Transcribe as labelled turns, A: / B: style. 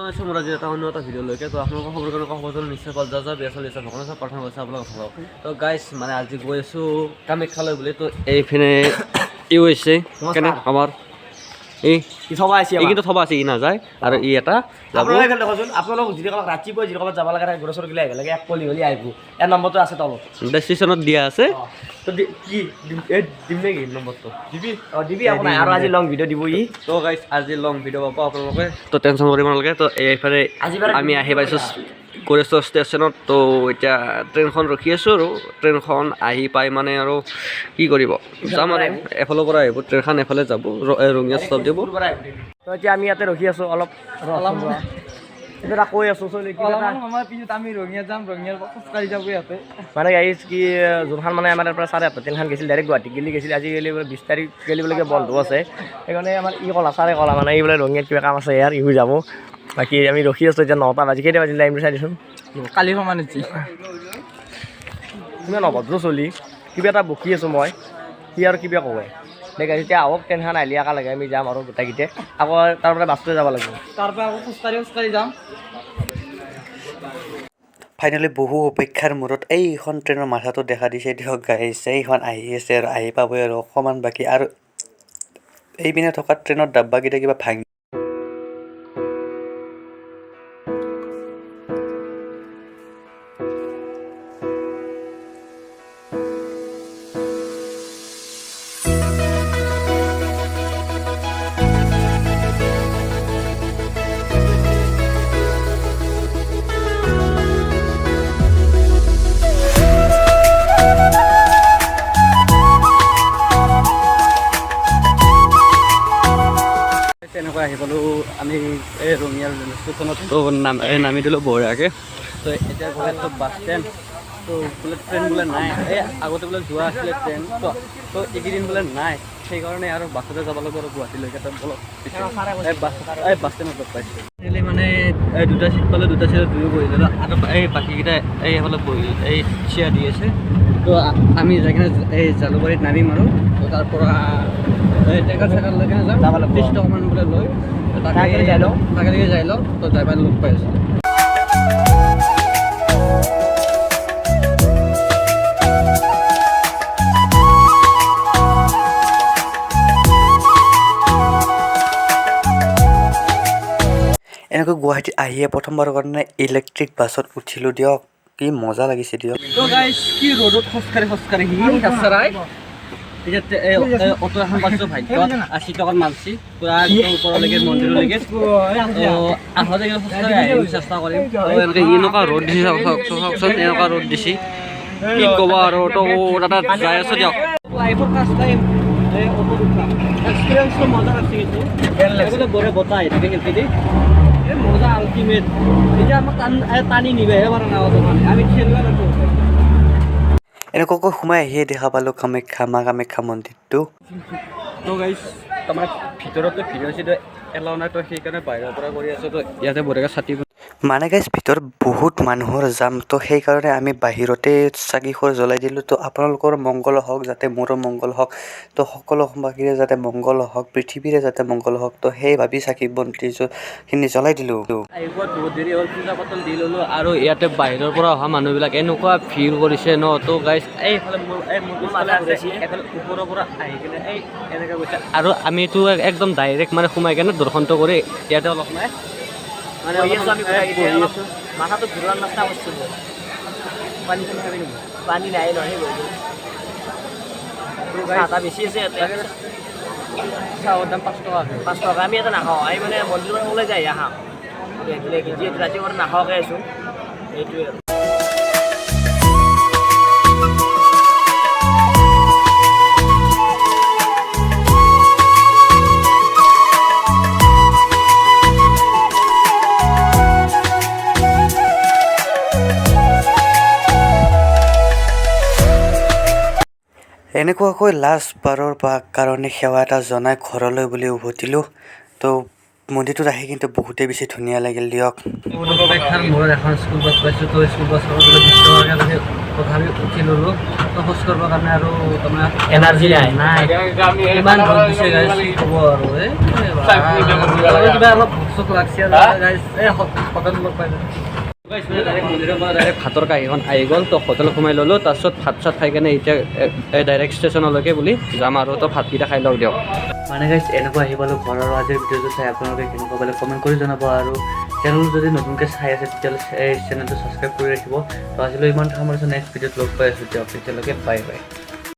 A: জনাইছোঁ মোৰ আজি এটা অন্য এটা ভিডিঅ' লৈকে। তো আপোনালোকৰ খবৰ কেনেকুৱা খবৰ জনাই নিশ্চয় ভাল, যা যা বেয়া চলি আছে ভগৱানৰ ওচৰত প্ৰাৰ্থনা কৰিছোঁ আপোনালোক ভাল হওক। তো গাইজ, মানে আজি গৈ আছোঁ কামাখ্যালৈ বুলি। তো এইপিনে ই হৈছে কেনে আমাৰ এই
B: থবা আছে।
A: এই কিন্তু থবা আছে, ই নাযায় আৰু ই এটা যাব।
B: আপোনালোকে এইফালে দেখোন, আপোনালোক যদি ক'ৰবাত ৰাতিপুৱা যদি ক'ৰবাত যাব লাগে, গোৰেশ্বৰ গ'লে আহিব লাগে, এক কলি হ'লে আহিব। ইয়াৰ নম্বৰটো আছে তলত।
A: ডেছক্ৰিপশ্যনত দিয়া আছে। তো কি দিম, এই দিম নেকি নম্বৰটো?
B: দিবি, অঁ দিবি, একো নাই। আৰু আজি লং ভিডিঅ' দিব ই।
A: তো গাইজ, আজি লং ভিডিঅ' পাব আপোনালোকে, তো টেনশ্যন কৰিব নালাগে। তো এইফালে
B: আজি বাৰু
A: আমি আহি পাইছোঁ গোৰেশ্বৰ ষ্টেচনত। তো এতিয়া ট্ৰেইনখন ৰখি আছোঁ আৰু ট্ৰেইনখন আহি পাই মানে আৰু কি কৰিব যাম আৰু এফালৰ পৰা আহিব ট্ৰেইনখন, এফালে যাব, এই ৰঙিয়া ষ্টপ দিব।
B: তো এতিয়া আমি ইয়াতে ৰখি আছোঁ অলপ। কিবা এটা কৈ আছোঁ চলি কিবা এটা।
C: অলপমান সময়ৰ পিছত আমি ৰঙিয়া যাম, ৰঙিয়াৰ পৰা খোজকাঢ়ি যাব ইয়াতে।
B: মানে গাইজ, কি যোনখন মানে আমাৰ ইয়াৰ পৰা 8:30 ট্ৰেইনখন গৈছিল, ডাইৰেক্ট গুৱাহাটীত গেলি গৈছিল, আজিকালি বোলে 20 তাৰিখ গেলি বোলে কিবা বন্ধ আছে। সেইকাৰণে আমাৰ ই ক'লা, ছাৰে ক'লা, মানে এই বোলে ৰঙিয়াত কিবা কাম আছে ইয়াৰ, ইহু যাব। বাকী আমি ৰখি আছোঁ। এতিয়া 9টা বাজি কেইটা বাজিল টাইমটো চাই দিছোন।
C: কালি সমান হৈছে।
B: ইমান অভদ্ৰ চলি, কিবা এটা বকি আছোঁ মই, সি আৰু কিবা কয়। দে গাইজ, এতিয়া আহক ট্ৰেইনখন, আহিলে একেলগে আমি যাম আৰু গোটেইকেইটাই। আকৌ তাৰ পৰা বাছটোৱে যাব লাগিব।
C: তাৰ পৰা আকৌ খোজকাঢ়ি খোজকাঢ়ি যাম।
D: ফাইনেলি বহু অপেক্ষাৰ মূৰত এইখন ট্ৰেইনৰ মাথাটো দেখা দিছে দিয়ক গাইজ। এইখন আহি আছে আৰু আহি পাবই আৰু অকণমান বাকী। আৰু এইপিনে থকা ট্ৰেইনৰ ডাব্বাকেইটা কিবা ভাঙি
A: তেনেকৈ আহি পালোঁ আমি এই ৰঙিয়া ৰেল ষ্টেচনত। তো নাম এই নামি দিলোঁ বঢ়িয়াকৈ। তো এতিয়া গৈ আছোঁ বাছ ষ্টেণ্ড। তো বোলে ট্ৰেইন বোলে নাই, এই আগতে বোলে যোৱা আছিলে ট্ৰেইন, তো তো এইকেইদিন বোলে নাই, সেইকাৰণে আৰু বাছতে যাব লাগিব আৰু গুৱাহাটীলৈকে। তো বলক পিছে। এই বাছ ষ্টেণ্ডত লগ পাইছোঁ। ফাইনেলি মানে এই দুটা চিট পালোঁ, দুটা চিটত দুয়ো বহি ল'লোঁ আৰু এই বাকীকেইটা এই এইফালে বহি এই চিয়াৰ দি আছে। তো আমি যাই কিনে এই জালুকবাৰীত নামিম আৰু তো তাৰ পৰা এই টেকাৰ চেকাৰলৈকে যাম।
B: যাব লাগিব।
A: 30 টকামান বোলে লয়। তো তাকে
B: তাকে যাই লওঁ।
A: তাকে যাই লওঁ। তো যাই পাই লগ পাই আছোঁ।
D: এনেকৈ গুৱাহাটীত আহিয়ে প্ৰথমবাৰৰ কাৰণে ইলেক্ট্ৰিক বাছত উঠিলোঁ দিয়ক, কি মজা লাগিছে দিয়ক।
A: তো গাইজ, কি ৰ'দত খোজকাঢ়ি খোজকাঢ়ি সি এতিয়া এই অটো এখন পাইছোঁ ভাগ্যত, 80 টকাত মানছি পূৰা একদম ওপৰলৈকে মন্দিৰলৈকে। তো আহোঁতে কিন্তু খোজকাঢ়ি আহিব চেষ্টা কৰিম। তো এনেকৈ এনেকুৱা ৰ'দ দিছে, চাওক চাওক চাওকচোন, এনেকুৱা ৰ'দ দিছে, কি ক'ব আৰু। তো তাত যাই আছোঁ দিয়ক। লাইফৰ ফাৰ্ষ্ট টাইম এই অটোত উঠা এক্সপিৰিয়েঞ্চটো মজা লাগছে কিন্তু। এইফালে বঢ়িয়া বতাহ আহি থাকে খিৰিকীদি, এই মজা আল্টিমেট। এতিয়া আমাক টানি নিবহে পৰা নাই অটো, মানে আমি ঠেলিব লাগিব।
D: এনেকুৱাকৈ সোমাই আহিয়ে দেখা পালোঁ কামাখ্যা, মা কামাখ্যা মন্দিৰটো।
A: তো গাইজ, তাৰমানে ভিতৰতো ভিডিঅ' চিডিঅ' এলাও নাই, তো সেইকাৰণে বাহিৰৰ পৰা কৰি আছোঁ। তো ইয়াতে বঢ়িয়াকৈ ছাতি
D: মানে গাইজ, ভিতৰত বহুত মানুহৰ জাম, তো সেইকাৰণে আমি বাহিৰতে চাকি খোৰ জ্বলাই দিলোঁ। তো আপোনালোকৰ মংগল হওক যাতে, মোৰো মংগল হওক, তো সকলো অসমবাসীৰে যাতে মংগল হওক, পৃথিৱীৰে যাতে মংগল হওক, তো সেই ভাবি চাকি বন্তিখিনি জ্বলাই দিলোঁ।
A: আহি পোৱাত বহুত দেৰি হ'ল, পূজা পাতল দি ল'লোঁ আৰু ইয়াতে বাহিৰৰ পৰা অহা মানুহবিলাক এনেকুৱা ভিৰ কৰিছে ন। তো গাইজ, এইফালে মোৰ এই মোৰ পিছফালে আছে, এইফালে ওপৰৰ পৰা আহি কিনে এই এনেকৈ গৈছে আৰু আমিতো একদম ডাইৰেক্ট মানে সোমাই কিনে দৰ্শনটো কৰি ইয়াতে অলপ মানে মানে
B: বহি আছোঁ আমি
A: অলপমান
B: গোটেইকেইটাই।
A: বহি
B: অলপ
A: আছোঁ।
B: মাথাটো ঘূৰোৱাৰ নিচিনা কৰিছোঁ মই।
A: পানী চানী খাবি নেকি?
B: পানী নাই নহয়, বহি
A: তো guys,
B: চাহ তাহ বেছি আছে ইয়াতে।
A: চাহৰ দাম 5 টকা আছে।
B: 5 টকা। আমি ইয়াতে নাখাওঁ, আমি মানে মন্দিৰৰ পৰা ওলাই যায় খাম যিহেতু ৰাতিপুৱা নাখাৱাকৈ আছোঁ, সেইটোৱে আৰু।
D: এনেকুৱাকৈ লাষ্টবাৰৰ কাৰণে সেৱা এটা জনাই ঘৰলৈ বুলি উভতিলোঁ। তো মন্দিৰটোত আহি কিন্তু বহুতেই বেছি ধুনীয়া লাগিল দিয়ক।
A: বহুত অপেক্ষাৰ মূৰত এখন স্কুল বাছ পাইছোঁ। তো স্কুল বাছখনত বোলে 20 টকাকৈ লাগে, তথাপি উঠি ল'লোঁ। তো খোজ কৰিবৰ কাৰণে আৰু তাৰমানে
B: এনাৰ্জি নাই।
A: নাই। ইমান ৰ'দ দিছে গাইছ, কি ক'ব আৰু। এই আৰু কিবা অলপ ভোক চোক লাগছে আৰু গাইছ। এই হোটেল লগ পাই ডাইৰেক্ট মন্দিৰৰ পৰা ডাইৰেক্ট ভাতৰ কাঁহীখন আহি গ'ল। তো হোটেলত সোমাই ল'লোঁ। তাৰপিছত ভাত চাত খাই কেনে এতিয়া ডাইৰেক্ট ষ্টেচনলৈকে বুলি যাম আৰু। তো ভাতকেইটা খাই লওঁ দিয়ক।
D: মানে গাইছ, এনেকুৱা আহি পালোঁ ঘৰ আৰু আজিৰ ভিডিঅ'টো চাই আপোনালোকে কেনেকুৱা পালে কমেণ্ট কৰি জনাব আৰু চেনেলটো যদি নতুনকৈ চাই আছে, তেতিয়াহ'লে এই চেনেলটো ছাবস্ক্ৰাইব কৰি ৰাখিব। তো আজিলৈ ইমান সামৰিছোঁ। নেক্সট ভিডিঅ'ত লগ পাই আছোঁ দিয়ক। তেতিয়ালৈকে বাই বাই।